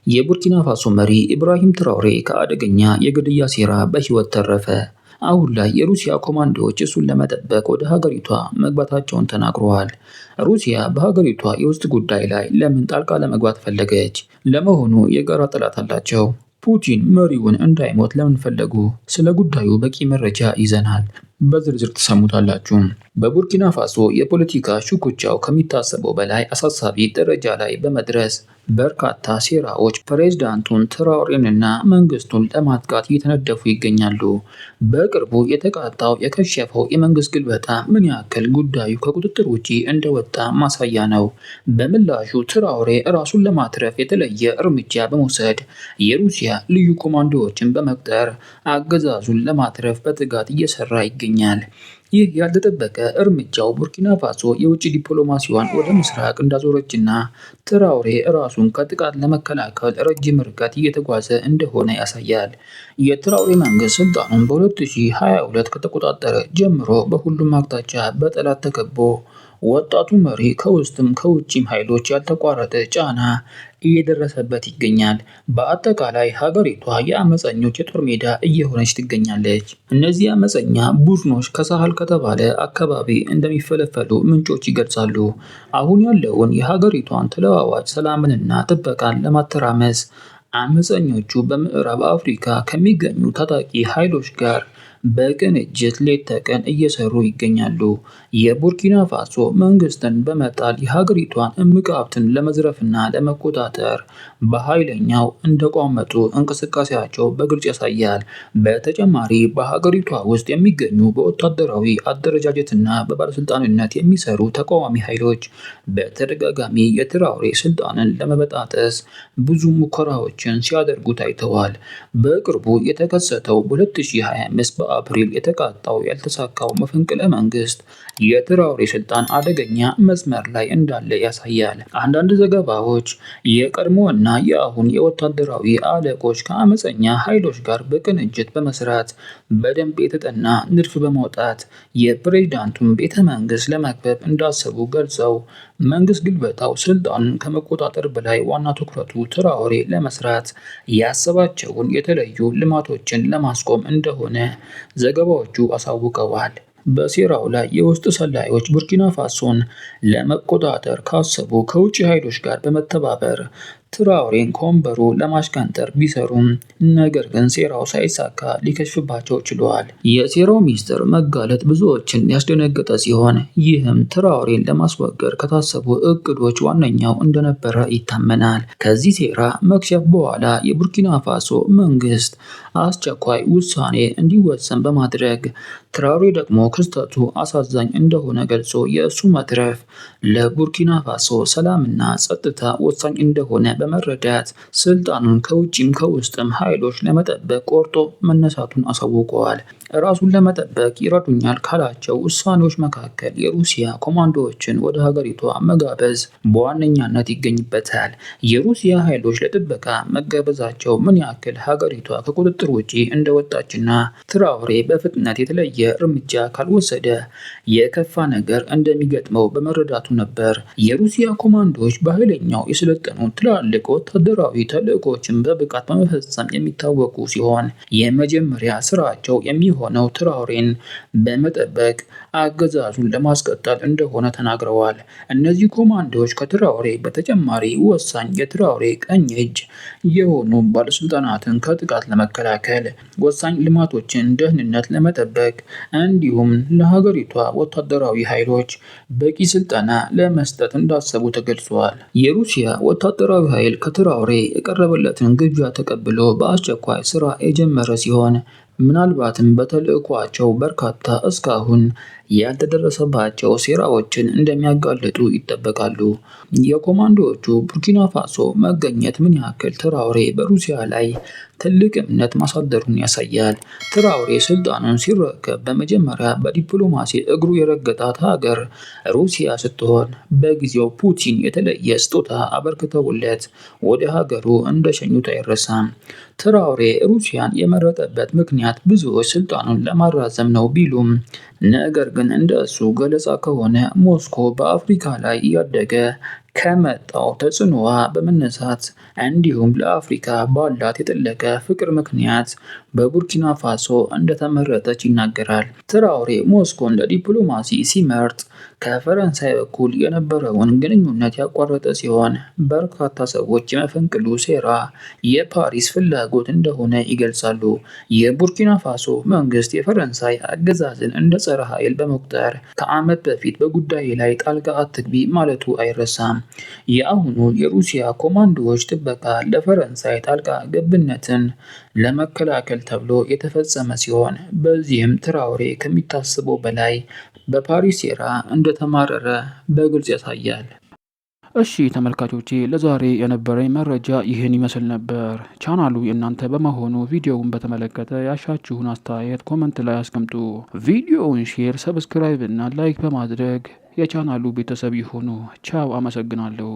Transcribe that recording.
የቡርኪና ፋሶ መሪ ኢብራሂም ትራኦሬ ከአደገኛ የግድያ ሴራ በሕይወት ተረፈ። አሁን ላይ የሩሲያ ኮማንዶዎች እሱን ለመጠበቅ ወደ ሀገሪቷ መግባታቸውን ተናግረዋል። ሩሲያ በሀገሪቷ የውስጥ ጉዳይ ላይ ለምን ጣልቃ ለመግባት ፈለገች? ለመሆኑ የጋራ ጠላት አላቸው? ፑቲን መሪውን እንዳይሞት ለምን ፈለጉ? ስለ ጉዳዩ በቂ መረጃ ይዘናል። በዝርዝር ትሰሙታላችሁ። በቡርኪና ፋሶ የፖለቲካ ሽኩቻው ከሚታሰበው በላይ አሳሳቢ ደረጃ ላይ በመድረስ በርካታ ሴራዎች ፕሬዝዳንቱን ትራኦሬንና መንግስቱን ለማጥቃት እየተነደፉ ይገኛሉ። በቅርቡ የተቃጣው የከሸፈው የመንግስት ግልበጣ ምን ያክል ጉዳዩ ከቁጥጥር ውጪ እንደወጣ ማሳያ ነው። በምላሹ ትራኦሬ ራሱን ለማትረፍ የተለየ እርምጃ በመውሰድ የሩሲያ ልዩ ኮማንዶዎችን በመቅጠር አገዛዙን ለማትረፍ በትጋት እየሰራ ይገኛል። ይህ ያልተጠበቀ እርምጃው ቡርኪና ፋሶ የውጭ ዲፕሎማሲዋን ወደ ምስራቅ እንዳዞረችና ትራኦሬ ራሱን ከጥቃት ለመከላከል ረጅም ርቀት እየተጓዘ እንደሆነ ያሳያል። የትራኦሬ መንግስት ስልጣኑን በ2022 ከተቆጣጠረ ጀምሮ በሁሉም አቅጣጫ በጠላት ተከቦ ወጣቱ መሪ ከውስጥም ከውጭም ኃይሎች ያልተቋረጠ ጫና እየደረሰበት ይገኛል። በአጠቃላይ ሀገሪቷ የአመፀኞች የጦር ሜዳ እየሆነች ትገኛለች። እነዚህ አመፀኛ ቡድኖች ከሳህል ከተባለ አካባቢ እንደሚፈለፈሉ ምንጮች ይገልጻሉ። አሁን ያለውን የሀገሪቷን ተለዋዋጭ ሰላምንና ጥበቃን ለማተራመስ አመፀኞቹ በምዕራብ አፍሪካ ከሚገኙ ታጣቂ ኃይሎች ጋር በቅንጅት ሌት ተቀን እየሰሩ ይገኛሉ። የቡርኪና ፋሶ መንግስትን በመጣል የሀገሪቷን እምቅ ሀብትን ለመዝረፍና ለመቆጣጠር በኃይለኛው እንደቋመጡ እንቅስቃሴያቸው በግልጽ ያሳያል። በተጨማሪ በሀገሪቷ ውስጥ የሚገኙ በወታደራዊ አደረጃጀትና በባለስልጣንነት የሚሰሩ ተቃዋሚ ኃይሎች በተደጋጋሚ የትራኦሬ ስልጣንን ለመበጣጠስ ብዙ ሙከራዎችን ሲያደርጉ ታይተዋል። በቅርቡ የተከሰተው በ2025 በአፕሪል የተቃጣው ያልተሳካው መፈንቅለ መንግስት የትራኦሬ ስልጣን አደገኛ መስመር ላይ እንዳለ ያሳያል። አንዳንድ ዘገባዎች የቀድሞ እና የአሁን የወታደራዊ አለቆች ከአመፀኛ ኃይሎች ጋር በቅንጅት በመስራት በደንብ የተጠና ንድፍ በማውጣት የፕሬዝዳንቱን ቤተ መንግስት ለመክበብ እንዳሰቡ ገልጸው፣ መንግስት ግልበጣው ስልጣኑን ከመቆጣጠር በላይ ዋና ትኩረቱ ትራኦሬ ለመስራት ያሰባቸውን የተለዩ ልማቶችን ለማስቆም እንደሆነ ዘገባዎቹ አሳውቀዋል። በሴራው ላይ የውስጥ ሰላዮች ቡርኪና ፋሶን ለመቆጣጠር ካሰቡ ከውጭ ኃይሎች ጋር በመተባበር ትራኦሬን ከወንበሩ ለማሽቀንጠር ቢሰሩም ነገር ግን ሴራው ሳይሳካ ሊከሽፍባቸው ችሏል። የሴራው ሚስጥር መጋለጥ ብዙዎችን ያስደነገጠ ሲሆን ይህም ትራኦሬን ለማስወገድ ከታሰቡ እቅዶች ዋነኛው እንደነበረ ይታመናል። ከዚህ ሴራ መክሸፍ በኋላ የቡርኪና ፋሶ መንግስት አስቸኳይ ውሳኔ እንዲወሰን በማድረግ ትራኦሬ ደግሞ ክስተቱ አሳዛኝ እንደሆነ ገልጾ የእሱ መትረፍ ለቡርኪና ፋሶ ሰላምና ጸጥታ ወሳኝ እንደሆነ በመረዳት ስልጣኑን ከውጭም ከውስጥም ኃይሎች ለመጠበቅ ቆርጦ መነሳቱን አሳውቀዋል። ራሱን ለመጠበቅ ይረዱኛል ካላቸው ውሳኔዎች መካከል የሩሲያ ኮማንዶዎችን ወደ ሀገሪቷ መጋበዝ በዋነኛነት ይገኝበታል። የሩሲያ ኃይሎች ለጥበቃ መጋበዛቸው ምን ያክል ሀገሪቷ ከቁጥጥር ውጪ እንደወጣችና ትራኦሬ በፍጥነት የተለየ እርምጃ ካልወሰደ የከፋ ነገር እንደሚገጥመው በመረዳቱ ነበር። የሩሲያ ኮማንዶዎች በኃይለኛው የሰለጠኑ ትላልቅ ወታደራዊ ተልዕኮችን በብቃት በመፈጸም የሚታወቁ ሲሆን የመጀመሪያ ስራቸው የሚሆነው ትራኦሬን በመጠበቅ አገዛዙን ለማስቀጠል እንደሆነ ተናግረዋል። እነዚህ ኮማንዶዎች ከትራኦሬ በተጨማሪ ወሳኝ የትራኦሬ ቀኝ እጅ የሆኑ ባለስልጣናትን ከጥቃት ለመከላከል፣ ወሳኝ ልማቶችን ደህንነት ለመጠበቅ እንዲሁም ለሀገሪቷ ወታደራዊ ኃይሎች በቂ ስልጠና ለመስጠት እንዳሰቡ ተገልጿል። የሩሲያ ወታደራዊ ኃይል ከትራኦሬ የቀረበለትን ግብዣ ተቀብሎ በአስቸኳይ ስራ የጀመረ ሲሆን ምናልባትም በተልዕኳቸው በርካታ እስካሁን ያልተደረሰባቸው ሴራዎችን እንደሚያጋልጡ ይጠበቃሉ። የኮማንዶዎቹ ቡርኪና ፋሶ መገኘት ምን ያክል ትራኦሬ በሩሲያ ላይ ትልቅ እምነት ማሳደሩን ያሳያል። ትራኦሬ ስልጣኑን ሲረከብ በመጀመሪያ በዲፕሎማሲ እግሩ የረገጣት ሀገር ሩሲያ ስትሆን በጊዜው ፑቲን የተለየ ስጦታ አበርክተውለት ወደ ሀገሩ እንደሸኙት አይረሳም። ትራኦሬ ሩሲያን የመረጠበት ምክንያት ብዙዎች ስልጣኑን ለማራዘም ነው ቢሉም ነገር ግን እንደ እሱ ገለጻ ከሆነ ሞስኮ በአፍሪካ ላይ እያደገ ከመጣው ተጽዕኖዋ በመነሳት እንዲሁም ለአፍሪካ ባላት የጠለቀ ፍቅር ምክንያት በቡርኪና ፋሶ እንደተመረጠች ይናገራል። ትራኦሬ ሞስኮን ለዲፕሎማሲ ሲመርጥ ከፈረንሳይ በኩል የነበረውን ግንኙነት ያቋረጠ ሲሆን፣ በርካታ ሰዎች የመፈንቅሉ ሴራ የፓሪስ ፍላጎት እንደሆነ ይገልጻሉ። የቡርኪና ፋሶ መንግስት የፈረንሳይ አገዛዝን እንደ ጸረ ኃይል በመቁጠር ከዓመት በፊት በጉዳዬ ላይ ጣልቃ አትግቢ ማለቱ አይረሳም። የአሁኑ የሩሲያ ኮማንዶዎች ጥበቃ ለፈረንሳይ ጣልቃ ገብነትን ለመከላከል ተብሎ የተፈጸመ ሲሆን፣ በዚህም ትራኦሬ ከሚታሰበው በላይ በፓሪስ ሴራ እንደተማረረ በግልጽ ያሳያል። እሺ ተመልካቾቼ፣ ለዛሬ የነበረኝ መረጃ ይህን ይመስል ነበር። ቻናሉ የእናንተ በመሆኑ ቪዲዮውን በተመለከተ ያሻችሁን አስተያየት comment ላይ አስቀምጡ። ቪዲዮውን share፣ subscribe እና like በማድረግ የቻናሉ ቤተሰብ ይሁኑ። ቻው፣ አመሰግናለሁ።